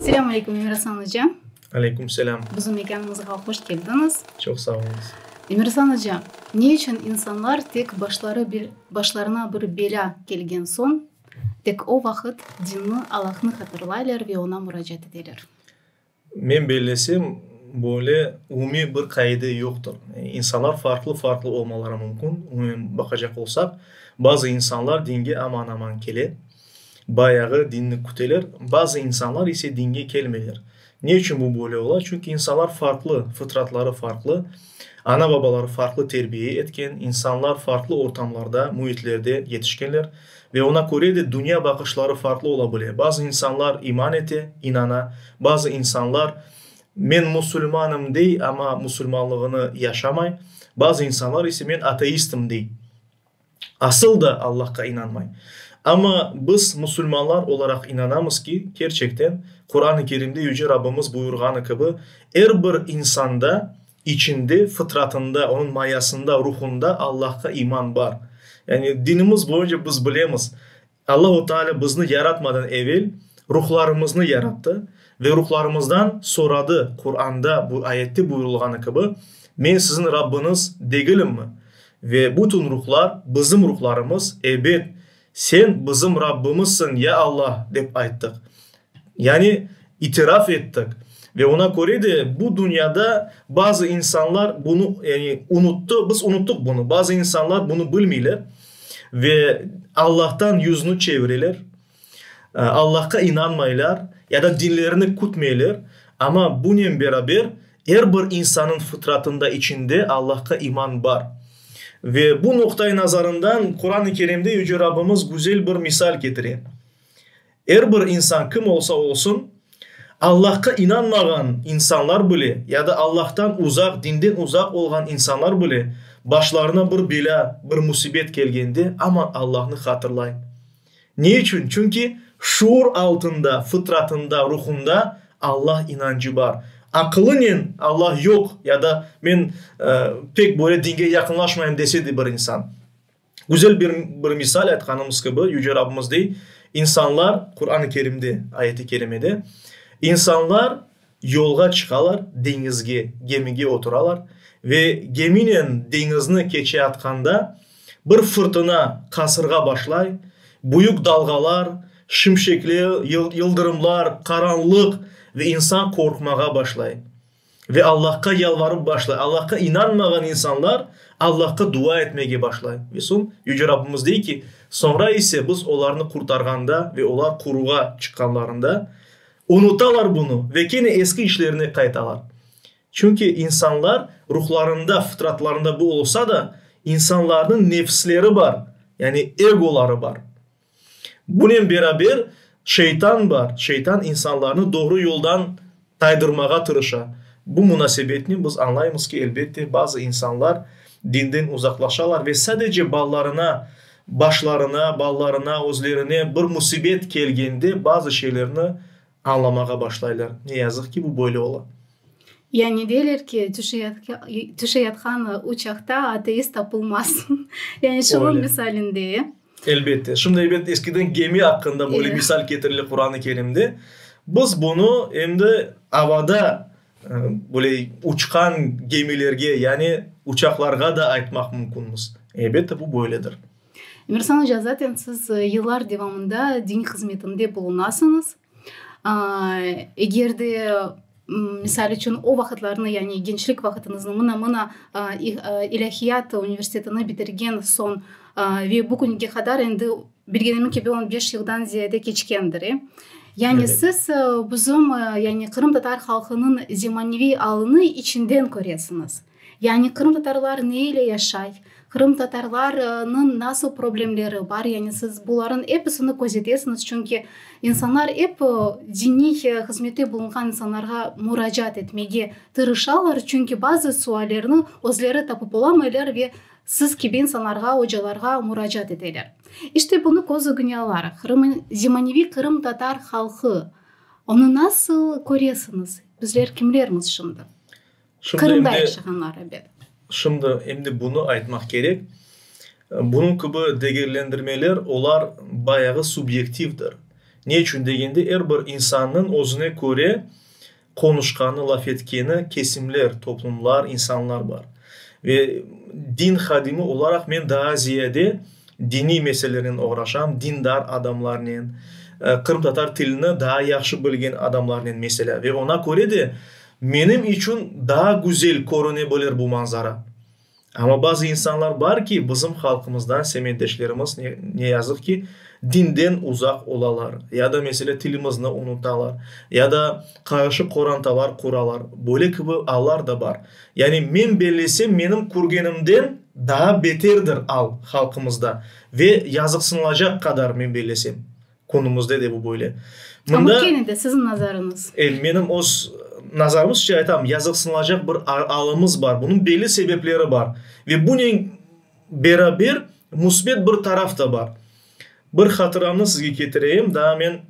Selâm aleyküm, Emir-Asan oca. Aleyküm selâm. Bizim mekânımızğa hoş keldiñiz. Çoq sağ oluñız. Emir-Asan oca, ne içün insanlar tek başları bir, başlarına bir belâ kelgen soñ, tek o vaqıt dinni, Allahnı hatırlaylar ve oña muracaat eteler? Men bellesem, böyle umumiy bir qaide yoqtır. İnsanlar farqlı-farqlı olmaları mümkün. Umumen baqacaq olsaq, bazı insanlar dinge aman-aman kele, bayağı dinni küteler, bazı insanlar ise dinge kelmeyler. Ne içün bu böyle ola? Çünki insanlar farqlı, fıtratları farqlı, ana-babaları farqlı terbiye etken, insanlar farqlı ortamlarda, müitlerde yetişkenler. Ve oña köre de dünya baqışları farqlı ola bile. Bazı insanlar iman ete, inana, bazı insanlar men musulmanım dey, amma musulmanlığını yaşamay, bazı insanlar ise men ateistim dey, asıl da Allahqa inanmay. Amma biz musulmanlar olaraq inanamız ki, kerçekten, Quran-ı Kerimde Yüce Rabbimiz buyurğanı kibi, er bir insanda İçinde, fıtratında, onıñ mayasında, ruhunda Allahqa iman bar. Yani dinimiz boyunca biz bilemiz, Allahu Teala bizni yaratmadan evel ruhlarımıznı yarattı ve ruhlarımızdan soradı, Quranda bu ayette buyurılğanı kibi, Men siziñ Rabbıñız degilimmi? Ve bütün ruhlar, bizim ruhlarımız, Ebet, Sen bizim Rabbımızsıñ, ya Allah, dep ayttıq. Yani itiraf ettik. Ve oña köre de bu dünyada bazı insanlar bunı, yani unuttı, biz unuttıq bunı, bazı insanlar bunı bilmeyler ve Allahtan yüzüni çevireler, Allahqa inanmaylar ya da dinlerini kütmeyler, amma bunen beraber er bir insanıñ fıtratında, içinde Allahqa iman bar. Ve bu noqta-i nazarından Quran-ı Kerimde Yüce Rabbimiz güzel bir misal ketire. Er bir insan, kim olsa olsun, Allahqa inanmağan insanlar bile, ya da Allahtan uzaq, dinden uzaq olğan insanlar bile, başlarına bir belâ, bir musibet kelgende, aman Allahnı hatırlay. Ne içün? Çünki şuur altında, fıtratında, ruhunda Allah inancı bar. Aqılınen Allah yoq, ya da men pek böyle dinge yaqınlaşmayım dese de bir insan. Güzel bir bir misal aytqanımız kibi, Yüce Rabbimiz dey, insanlar, Quran-ı Kerimde, ayet-i kerimede, insanlar yolğa çıqalar, deñizge, gemige oturalar ve geminen deñizni keçeyatqanda bir fırtına, qasırğa başlay, büyük dalğalar, şimşekler, yıldırımlar, qaranlıq ve insan qorqmağa başlay. Ve Allahqa yalvarıp başlay. Allahqa inanmağan insanlar Allahqa dua etmege başlay. Ve soñ Yüce Rabbimiz dey ki, Soñra ise biz olarnı qurtarğanda ve olar quruğa çıqqanlarında, unutalar bunı ve kene eski işlerine qaytalar. Çünki insanlar ruhlarında, fıtratlarında bu olsa da, insanlarnıñ nefsleri bar, yani egoları bar. Bunen beraber şeytan bar, şeytan insanlarnı doğru yoldan taydırmağa tırışa. Bu munasebetnen biz añlaymız ki, elbette, bazı insanlar dinden uzaqlaşalar ve sadece balalarına, başlarına, balalarına, özlerine bir musibet kelgende bazı şeylerni añlamağa başlaylar. Ne yazıq ki, bu böyle ola. Yani deyler ki, tüşeyatqan uçaqta ateist tapılmaz. Yani şunıñ misalinde. Elbette. Şimdi, elbet, eskiden gemi aqqında böyle misal ketirile Quran-ı Kerimde. Biz bunı endi avada böyle uçqan gemilerge, yani uçaqlarğa da aytmaq mümkünmiz. Elbette, bu böyledir. Emirsan oca, zaten siz yıllar devamında din hızmetinde bulunasıñız. Eger de, misal içün, o vaqıtlarnı, yani gençlik vaqıtıñıznı, mına-mına ilâhiyat universitetini bitirgen soñ ve bugünge qadar endi, bilgenim kibi, on beş yıldan ziyade keçkendir, e? Yani siz bizim, yani qırımtatar halqınıñ zemaneviy alını içinden köresiñiz. Yani qırımtatarlar ne ile yaşay, qırımtatarlarnıñ nasıl problemleri bar, yani siz bularnıñ episini közetesiñiz, çünki insanlar ep diniy hızmette bulunğan insanlarğa muracaat etmege tırışalar, çünki bazı suallerni özleri tapıp olamaylar ve siz kibi insanlarğa, ocalarğa muracaat eteler. İşte bunı köz ögüne alaraq, zemaneviy qırımtatar halqı, onı nasıl köresiñiz, bizler kimlermiz şimdi? Qırımda yaşağanlar, ebet. Şimdi em de bunı aytmaq kerek, bunıñ kibi degerlendirmeler, olar bayağı subyektivdir. Ne içün degende, er bir insannıñ özüne köre qonuşqanı, laf etkeni kesimler, toplumlar, insanlar bar. Ve din hadimi olaraq men daa ziyade diniy meselelernen oğraşam, dindar adamlarnen, qırımtatar tilini daa yahşı bilgen adamlarnen, meselâ. Ve oña köre de menim içün daa güzel körüne bilir bu manzara. Amma bazı insanlar bar ki, bizim halqımızdan, semetdeşlerimiz, ne yazıq ki, dinden uzaq olalar, ya da, meselâ, tilimizni unutalar, ya da qarışıq qorantalar quralar. Böyle kibi allar da bar. Yani, men bellesem, menim körgenimden daa beterdir al halqımızda ve yazıqsınılacaq qadar, men bellesem, künümizde de bu böyle. Mında, Amma kene de siziñ nazarıñız. Menim öz nazarımızca aytam, yazıqsınılacaq bir alımız bar, bunıñ belli sebepleri bar ve bunen beraber müsbet bir taraf da bar. Bir hatıramnı sizge ketireyim, daa men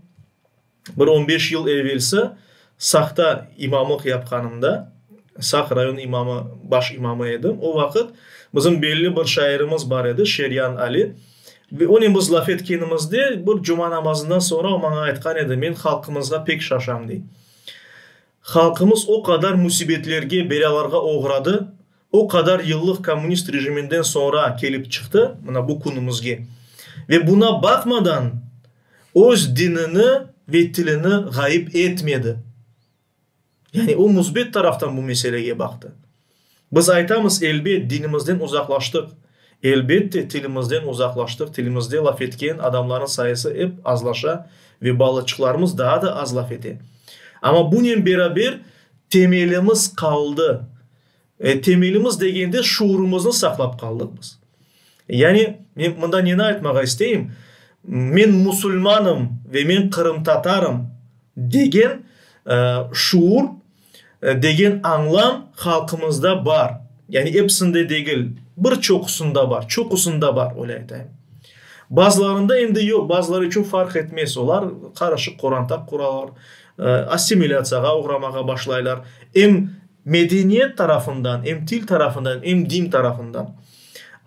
bir on beş yıl evelsi Saqta imamlıq yapqanımda, Saq rayon imamı, baş imamı edim, o vaqıt bizim belli bir şairimiz bar edi, Şeryan Ali. Ve onen biz laf etkenimizde, bir cuma namazından soñra o maña aytqan edi, men halqımızğa pek şaşam, dey. Halqımız o qadar müsibetlerge, belâlarğa oğradı, o qadar yıllıq kommunist rejiminden soñra kelip çıqtı, mına bu künümizge. Ve buna baqmadan, öz dinini ve tilini ğayıp etmedi. Yani o müsbet taraftan bu meselege baqtı. Biz aytamız, elbet, dinimizden uzaqlaştıq, elbette, tilimizden uzaqlaştıq, tilimizde laf etken adamlarnıñ sayısı ep azlaşa ve balaçıqlarımız daa da az laf ete. Amma bunen beraber temelimiz qaldı. Temelimiz degende şuurımıznı saqlap qaldıq biz. Yani men mında neni aytmağa isteyim, men musulmanım ve men qırımtatarım degen şuur, degen añlam halqımızda bar. Yani episinde degil, bir çoqusında bar, çoqusında bar, öyle aytayım. Bazılarında endi yoq, bazıları içün farq etmez, olar qarışıq qoranta quralar, assimilâtsiyağa oğramağa başlaylar, em medeniyet tarafından, em til tarafından, em din tarafından.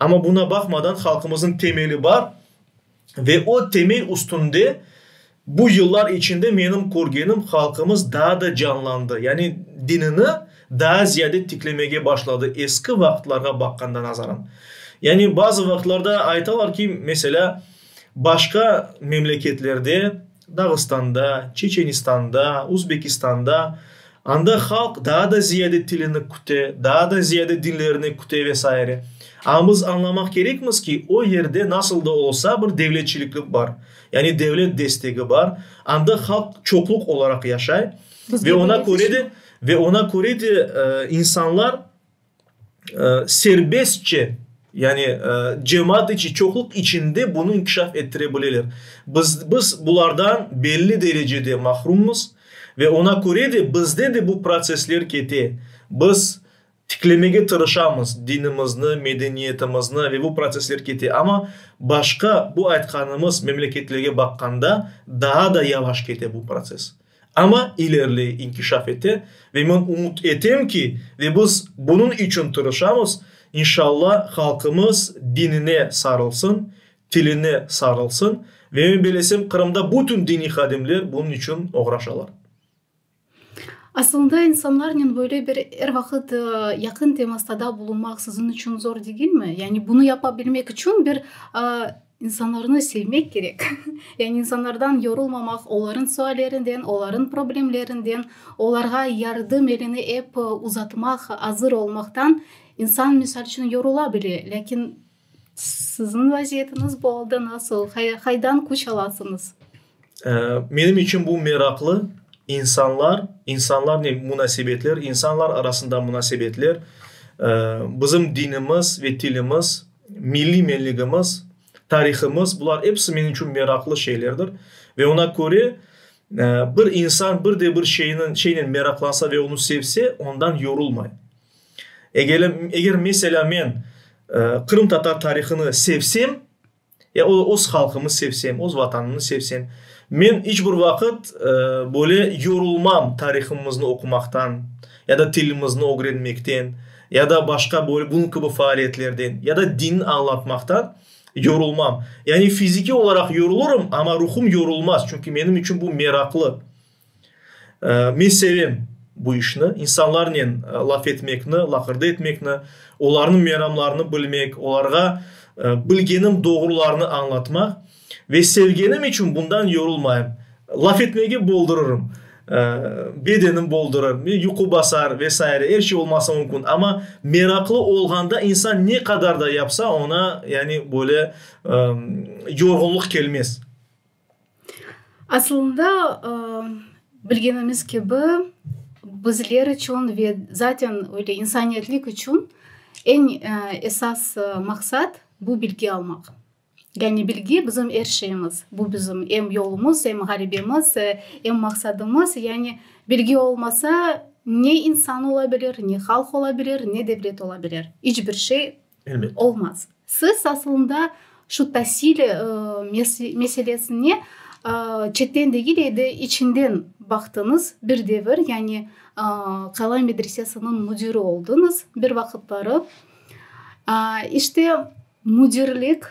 Amma buna baqmadan halqımıznıñ temeli bar ve o temel üstünde bu yıllar içinde menim körgenim halqımız daa da canlandı, yani dinini daa ziyade tiklemege başladı eski vaqıtlarğa baqqanda nazaran. Yani bazı vaqıtlarda aytalar ki, meselâ, başqa memleketlerde, Dağıstanda, Çeçenistanda, Uzbekistanda, anda halq daa da ziyade tilini küte, daa da ziyade dinlerini küte ve saire. Amma biz añlamaq kerekmiz ki, o yerde nasıl da olsa bir devletçiliklik bar, yani devlet destegi bar, anda halq çoqluq olaraq yaşay ve oña köre de, ve oña köre de insanlar serbestçe, yani cemaat içi, çoqluq içinde bunı inkişaf ettire bileler. Biz, biz bulardan belli derecede mahrummız ve oña köre de bizde de bu protsessler kete. Biz tiklemege tırışamız dinimizni, medeniyetimizni ve bu protsessler kete. Amma başqa bu aytqanımız memleketlerge baqqanda daa da yavaş kete bu protsess. Amma ilerley, inkişaf ete ve men ümüt etem ki, ve biz bunıñ içün tırışamız, inşalla, halqımız dinine sarılsın, tiline sarılsın ve men belesem, Qırımda bütün diniy hadimler bunıñ içün oğraşalar. Asılında insanlarnen böyle bir er vaqıt yaqın temastada bulunmaq siziñ içün zor degilmi? Yani bunı yapa bilmek içün bir İnsanlarnı sevmek kerek. Yani insanlardan yorulmamaq, olarıñ suallerinden, olarıñ problemlerinden, olarğa yardım elini ep uzatmaq, azır olmaqtan insan, misal içün, yorula bile. Lâkin siziñ vaziyetiñiz bu alda nasıl? Qaydan küç alasıñız? Menim içün bu meraqlı, insanlar, insanlarnen munasebetler, insanlar arasında munasebetler, bizim dinimiz ve tilimiz, milliy menligimiz, tarihımız, bular episi menim içün meraqlı şeylerdir. Ve oña köre, bir insan bir de bir şeyniñ, şeynen meraqlansa ve onı sevse, ondan yorulmay. Eger, eger meselâ, men qırımtatar tarihını sevsem, ya öz halqımı sevsem, öz vatanımnı sevsem, men iç bir vaqıt böyle yorulmam tarihımıznı oqumaqtan, ya da tilimizni ögrenmekten, ya da başqa böyle bunıñ kibi faaliyetlerden, ya da dinni añlatmaqtan. Yorulmam. Yani fizikiy olaraq yorulırım, amma ruhum yorulmaz, çünki menim içün bu meraqlı. Men sevem bu işni, insanlarnen laf etmekni, laqırdı etmekni, olarnıñ meramlarını bilmek, olarğa bilgenim doğrularnı añlatmaq. Ve sevgenim içün bundan yorulmayım. Laf etmege boldurırım, bedenim boldurır, yuqu basar ve saire, er şey olması mümkün. Amma meraqlı olğanda insan ne qadar da yapsa, oña yani böyle yorğunlıq kelmez. Asılında, bilgenimiz kibi, bizler içün ve zaten öyle insaniyetlik içün eñ esas maqsat, bu bilgi almaq. Yani bilgi bizim er şeyimiz. Bu bizim em yolumız, em ğalebemiz, em maqsadımız. Yani bilgi olmasa, ne insan ola bilir, ne halq ola bilir, ne devlet ola bilir. İç bir şey olmaz. Siz asılında şu tasil meselesine çetten degil de, içinden baqtıñız bir devir, yani Qalay medresesiniñ müdiri oldıñız bir vaqıtları. İşte, Müdirlik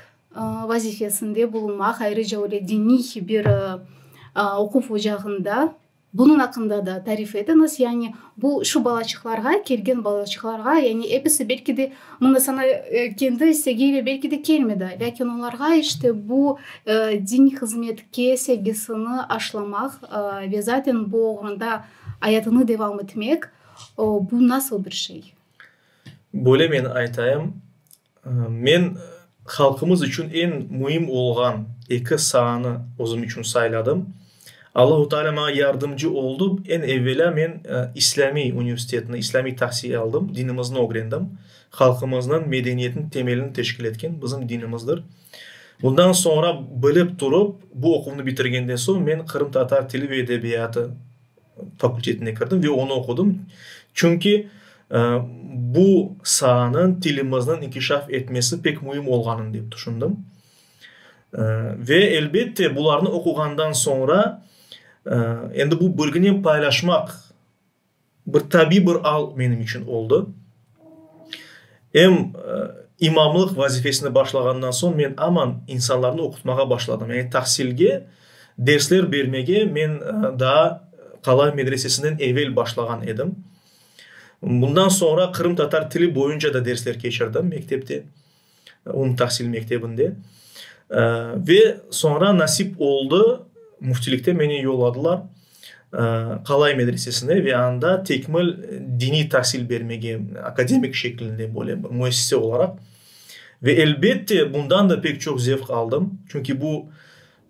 vazifesinde bulunmaq, ayrıca öyle diniy bir oquv ocağında, bunıñ aqqında da tarif etiñiz. Yani bu şu balaçıqlarğa, kelgen balaçıqlarğa, yani episi belki de mına saña kendi istegiyle belki de kelmedi, lâkin olarğa işte bu diniy hızmetke sevgisini aşlamaq ve zaten bu oğrunda ayatını devam etmek, bu nasıl bir şey? Böyle men aytayım, Men halqımız içün eñ müim olğan eki saanı özüm içün sayladım. Allahu Teala maña yardımcı oldı. Eñ evelâ men İslâmiy universitetni, İslâmiy tahsil aldım, dinimizni ögrendim. Halqımıznıñ medeniyetiniñ temelini teşkil etken bizim dinimizdir. Bundan soñra bilip turıp, bu oquvnı bitirgenden soñ men qırımtatar tili ve edebiyatı fakultetine kirdim ve onı oqudım. Çünki bu saanıñ, tilimizniñ inkişaf etmesi pek müim olğanını dep tüşündim. Ve elbette bularnı oquğandan soñra endi bu bilginen paylaşmaq bir tabiy bir al menim içün oldı. Em imamlıq vazifesini başlağandan soñ men aman insanlarnı oqutmağa başladım. Yani tahsilge, dersler bermege men daa Qalay medresesinden evel başlağan edim. Bundan soñra qırımtatar tili boyunca da dersler keçirdim mektepte, umumtahsil mektebinde. Ve soñra nasip oldı, müftilikte meni yolladılar Qalay medresesine ve anda tekmil diniy tasil bermege, akademik şeklinde böyle bir müessise olaraq. Ve elbette bundan da pek çoq zevq aldım, çünki bu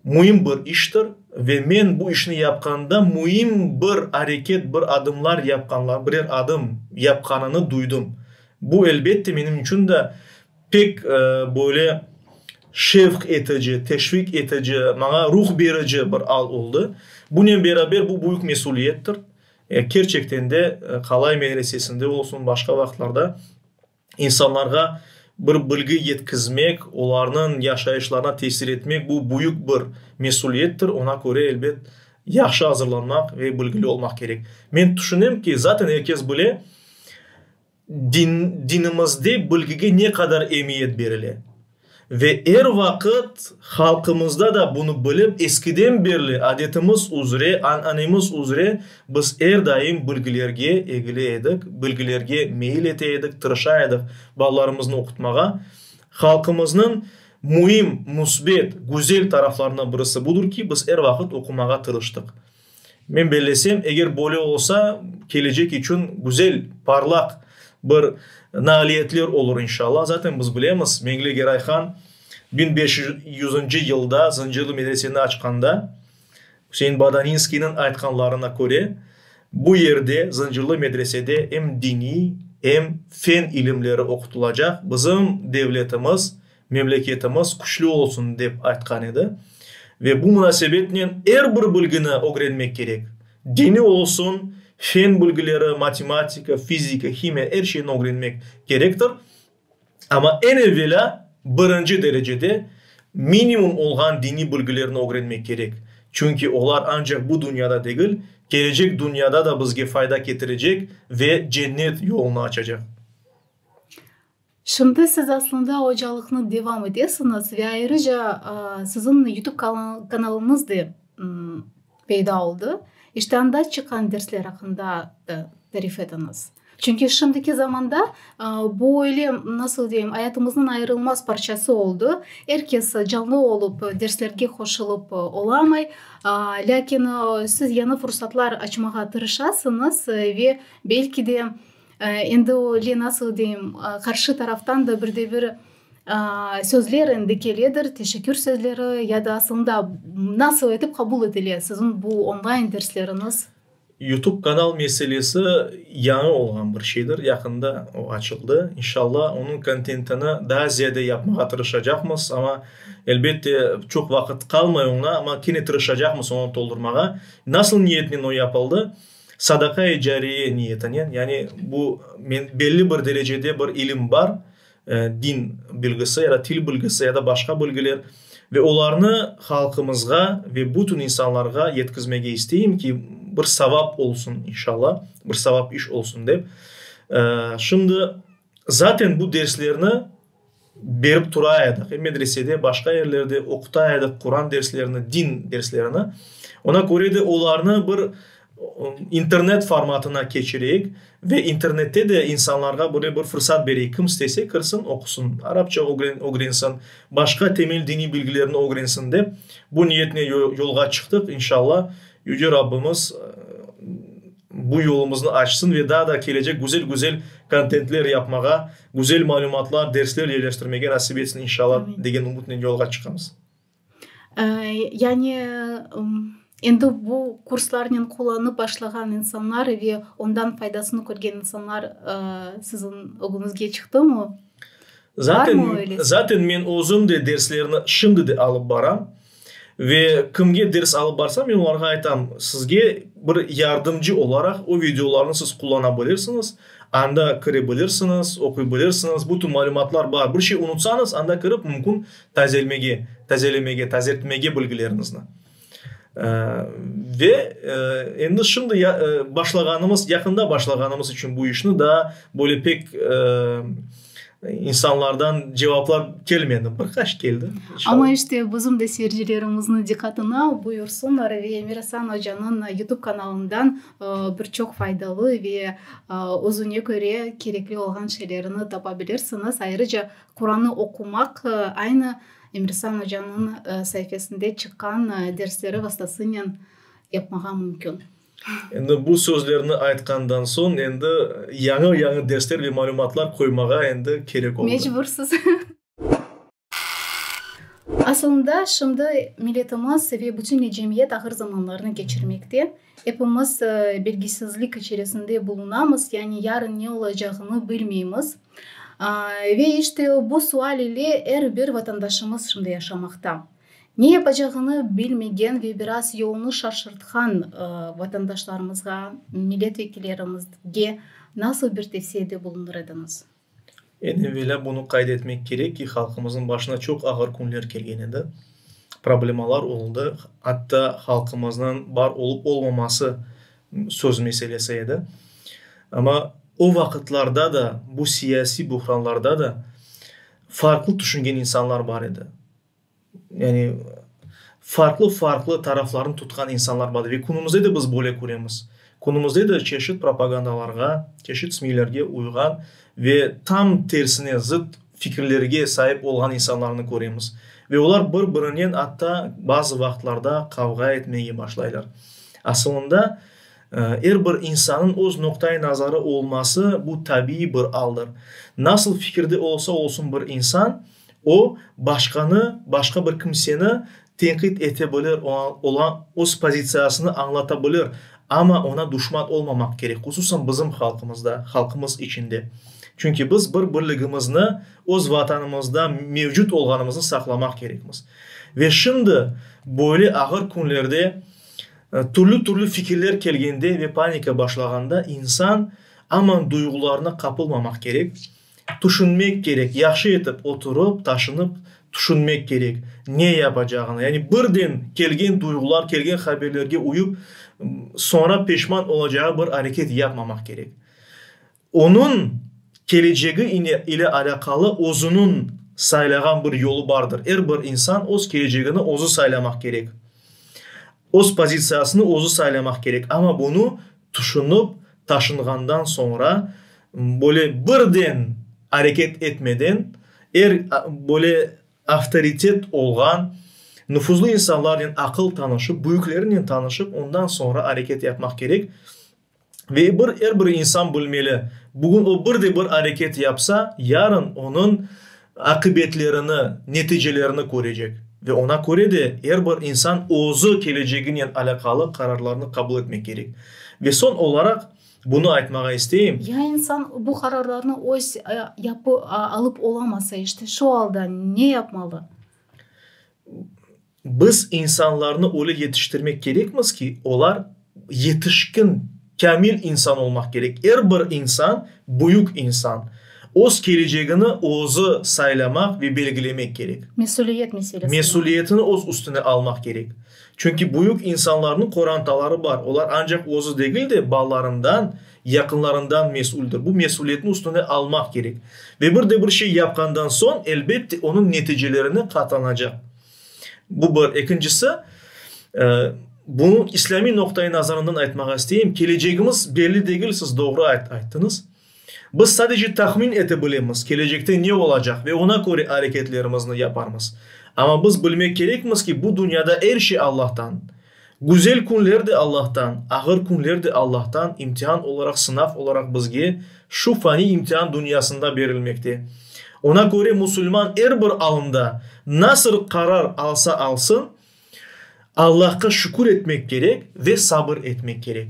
müim bir iştir ve men bu işni yapqanda müim bir areket, bir adımlar yapqanlar, birer adım yapqanını duydım. Bu elbette menim içün de Pek böyle şevq etici, teşviq etici, maña ruh berici bir al oldı. Bunen beraber bu büyük mesüliyettir. Kerçekten de Qalay medresesinde olsun, başqa vaqıtlarda insanlarğa bir bilgi yetkizmek, olarnıñ yaşayışlarına tesir etmek, bu büyük bir mesüliyettir. Oña köre, elbet, yahşı azırlanmaq ve bilgili olmaq kerek. Men tüşünem ki, zaten er kes bile, Din, dinimizde bilgige ne qadar emiyet berile ve er vaqıt halqımızda da bunı bilip, eskiden berli adetimiz üzre, an'anemiz üzre biz er daim bilgilerge egile edik, bilgilerge meyil ete edik, tırışa edik balalarımıznı oqutmağa. Halqımıznıñ müim, müsbet, güzel taraflarından birisi budır ki, biz er vaqıt oqumağa tırıştıq. Men bellesem, eger böyle olsa, kelecek içün güzel, parlaq bir naaliyetler olur, inşallah. Zaten biz bilemiz, Meñli Geray han 1500-nci yılda Zıncırlı medreseni açqanda, Üsein Badaninskiyniñ aytqanlarına köre, bu yerde, Zıncırlı medresede em diniy, em fen ilimleri oqutılacaq, bizim devletimiz, memleketimiz küçlü olsun, dep aytqan edi. Ve bu munasebetnen er bir bilgini ögrenmek kerek, dini olsun, fen bilgileri, matematika, fizika, himiya, er şeyni ögrenmek kerektir. Amma eñ evelâ, birinci derecede, minimum olğan diniy bilgilerni ögrenmek kerek, çünki olar ancaq bu dünyada degil, kelecek dünyada da bizge fayda ketirecek ve cennet yolunı açacaq. Şimdi siz aslında ocalıqnı devam etesiñiz ve ayrıca siziñ YouTube kanalıñız da peyda oldı. İşte anda çıqqan dersler aqqında da tarif etiñiz. Çünki şimdiki zamanda böyle, nasıl deyim, ayatımıznıñ ayırılmaz parçası oldı. Er kes canlı olıp derslerge qoşulıp olamay. Lâkin siz yañı fursatlar açmağa tırışasıñız ve belki de Endi öyle, nasıl deyim, qarşı taraftan da bir de bir sözler endi keledir, teşekkür sözleri ya da aslında nasıl etip qabul etile siziñ bu onlayn dersleriñiz? YouTube kanal meselesi yañı olğan bir şeydir, yaqında o açıldı. İnşallah, onıñ kontentini daa ziyade yapmağa tırışacaqmız, amma, elbette, çoq vaqıt qalmay oña, amma kene tırışacaqmız onı toldurmağa. Nasıl niyetnen o yapıldı? Sadaqa-i cariye niyetinen, yani bu men belli bir derecede bir ilim bar, din bilgisi ya da til bilgisi ya da başqa bilgiler ve olarnı halqımızğa ve bütün insanlarğa yetkizmege isteyim ki, bir savap olsun, inşallah, bir savap iş olsun dep. Şimdi zaten bu derslerni berip tura edik, medresede, başqa yerlerde oquta edik Quran derslerini, din derslerini. Ona köre de olarnı bir internet formatına keçireyik ve internette de insanlarğa böyle bir fırsat bereyik, kim istese kirsin, oqusın, arapça ögrensin, başqa temel diniy bilgilerni ögrensin dep, bu niyetnen yolğa çıqtıq. İnşallah, Yüce Rabbimiz bu yolumıznı açsın ve daa da kelecek güzel-güzel kontentler yapmağa, güzel malümatlar, dersler yerleştirmege nasip etsin, inşallah, degen ümütnen yolğa çıqamız. Yani, endi bu kurslarnen qullanıp başlağan insanlar ve ondan faydasını körgen insanlar siziñ ögüñizge çıqtımı? Zaten, zaten men özüm de derslerni şimdi de alıp baram. Ve kimge ders alıp barsam, men olarğa aytam, sizge bir yardımcı olaraq o videolarnı siz qullana bilirsiñiz, anda kire bilirsiñiz, oquy bilirsiñiz, bütün malümatlar bar. Bir şey unutsañız, anda kirip mümkün tazelmege, tazelemege, tazertmege bilgileriñizni. Ve endi şimdi başlağanımız, yaqında başlağanımız içün bu işni daa böyle pek İnsanlardan cevaplar kelmedi, bir qaç keldi. Amma işte bizim de seyircilerimizniñ diqqatına buyursınlar ve Emir-Asan ocanıñ YouTube kanalından bir çoq faydalı ve özüne köre kerekli olğan şeylerini tapa bilirsiñiz. Ayrıca Qurannı oqumaq aynı Emir-Asan ocanıñ saifesinde çıqqan dersleri vastasınen yapmağa mümkün. Endi bu sözlerni aytqandan soñ, endi yañı-yañı dersler ve malümatlar qoymağa endi kerek oldı. Mecbursız. Asılında, şimdi milletimiz ve bütünley cemiyet ağır zamanlarnı keçirmekte. Epimiz belgisizlik içerisinde bulunamız, yani yarın ne olacağını bilmeymiz. Ve işte bu sual ile er bir vatandaşımız şimdi yaşamaqta. Ne yapacağını bilmegen ve biraz yolunı şaşırtqan vatandaşlarımızğa, millet vekillerimizge nasıl bir tevsiyede bulunır ediñiz? Eñ evelâ bunı qayd etmek kerek ki, halqımıznıñ başına çoq ağır künler kelgen edi, problemalar oldı, atta halqımıznıñ bar olıp olmaması söz meselesi edi. Amma o vaqıtlarda da, bu siyasiy buhranlarda da farqlı tüşüngen insanlar bar edi. Yani, farqlı-farqlı taraflarnı tutqan insanlar bar. Ve künümizde de biz böyle köremiz. Künümizde de çeşit propagandalarğa, çeşit SMİlerge uyğan ve tam tersine, zıt fikirlerge saip olğan insanlarnı köremiz. Ve olar bir-birinen atta bazı vaqıtlarda qavğa etmege başlaylar. Asılında, er bir insannıñ öz noqta-i nazarı olması, bu tabiiy bir aldır. Nasıl fikirde olsa olsun bir insan, O, başqanı, başqa bir kimseni tenqit ete bilir, oña öz pozitsiyasını añlata bilir, amma oña duşman olmamaq kerek, hususan bizim halqımızda, halqımız içinde. Çünki biz bir birligimizni, öz Vatanımızda mevcut olğanımıznı saqlamaq kerekmiz. Ve şimdi, böyle ağır künlerde, türlü-türlü fikirler kelgende ve panika başlağanda insan aman duyğularına qapılmamaq kerek, Tüşünmek kerek, yahşı etip oturıp, taşınıp tüşünmek kerek, ne yapacağını. Yani birden kelgen duyğular, kelgen haberlerge uyıp, soñra peşman olacağı bir areket yapmamaq kerek. Onıñ. kelecegi ile alâqalı özüniñ saylağan bir yolu bardır. Er bir insan öz kelecegini özü saylamaq kerek. Öz pozitsiyasını özü saylamaq kerek. Amma bunı tüşünip taşınğandan soñra, böyle birden areket etmeden, er böyle avtoritet olğan, nufuzlı insanlarnen aqıl tanışıp, büyüklerinen tanışıp, ondan soñra areket yapmaq kerek. Ve bir er bir insan bilmeli, bugün o bir de bir areket yapsa, yarın onıñ aqibetlerini, neticelerini körecek. Ve oña köre de er bir insan özü keleceginen alâqalı qararlarnı qabul etmek kerek. Ve soñ olaraq bunı aytmağa isteyim. Ya insan bu qararlarnı öz yapı alıp olamasa, işte şu alda ne yapmalı? Biz insanlarnı öyle yetiştirmek kerekmiz ki, olar yetişkin, kâmil insan olmaq kerek. Er bir insan, büyük insan, öz kelecegini özü saylamaq ve belgilemek kerek. Mesüliyet meselesi. Mesüliyetini öz üstüne almaq kerek. Çünki büyük insanlarnıñ qorantaları bar, olar ancaq özü degil de, balalarından, yaqınlarından mesüldir. Bu mesüliyetni üstüne almaq kerek. Ve bir de bir şey yapqandan soñ, elbette, onıñ neticelerine qatlanacaq. Bu bir. Ekincisi, bunı islâmiy noqta-i nazarından aytmağa isteyim, kelecegimiz belli degil, siz doğru ayttıñız. Biz sadece tahmin ete bilemiz, kelecekte ne olacaq ve oña köre areketlerimizni yaparmız. Amma biz bilmek kerekmiz ki, bu dünyada er şey Allahtan. Güzel künler de Allahtan, ağır künler de Allahtan, imtian olaraq, sınav olaraq bizge şu faniy imtian dünyasında berilmekte. Oña köre musulman er bir alında nasıl qarar alsa alsın, Allahqa şükür etmek kerek ve sabır etmek kerek.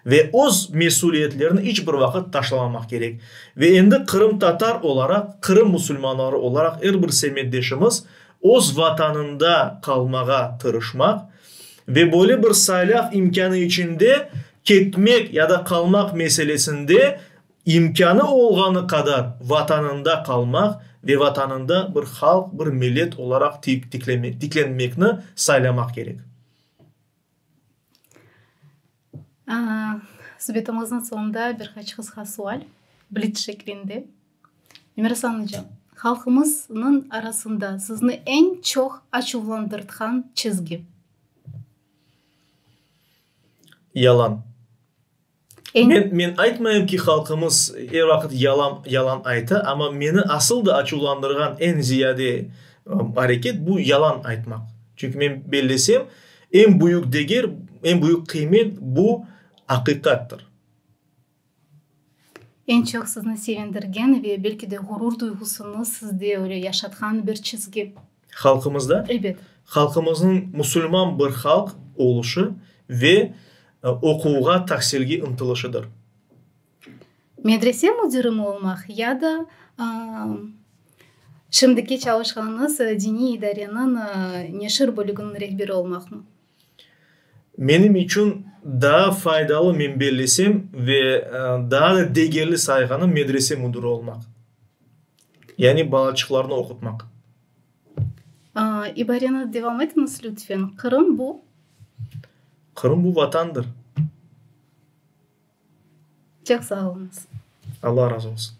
Ve öz mesüliyetlerini iç bir vaqıt taşlamamaq kerek. Ve endi qırımtatar olaraq, Qırım musulmanları olaraq er bir semetdeşimiz öz Vatanında qalmağa tırışmaq ve böyle bir saylav imkânı içinde ketmek ya da qalmaq meselesinde imkânı olğanı qadar Vatanında qalmaq ve Vatanında bir halq, bir millet olaraq tiklenmekni saylamaq kerek. Subetimizniñ soñunda bir qaç qısqa sual, blits şeklinde. Emir-Asan oca, halqımıznıñ arasında sizni eñ çoq açuvlandırtqan çizgi? Yalan. Men, men aytmayım ki, halqımız er vaqıt yalan, yalan ayta, amma meni asıl da açuvlandırğan eñ ziyade areket bu yalan aytmaq. Çünki men bellesem, eñ büyük deger, eñ büyük qıymet bu aqiqattır. Eñ çoq sizni sevindirgen ve belki de ğurur duyğusını sizde öyle yaşatqan bir çizgi? Halqımızda? Elbet. Halqımıznıñ musulman bir halq oluşı ve oquvğa, tahsilge ıntılışıdır. Medrese müdirimi olmaq ya da şimdiki çalışqanıñız diniy idareniñ neşir bölüginiñ rehberi olmaqmı? Menim içün daa faydalı men bellesem ve daa da degerli sayğanım medrese müdiri olmaq. Yani balaçıqlarnı oqutmaq. İbareni devam etiñiz, lütfen. Qırım bu? Qırım bu Vatandır. Çoq sağ oluñız. Alla razı olsun.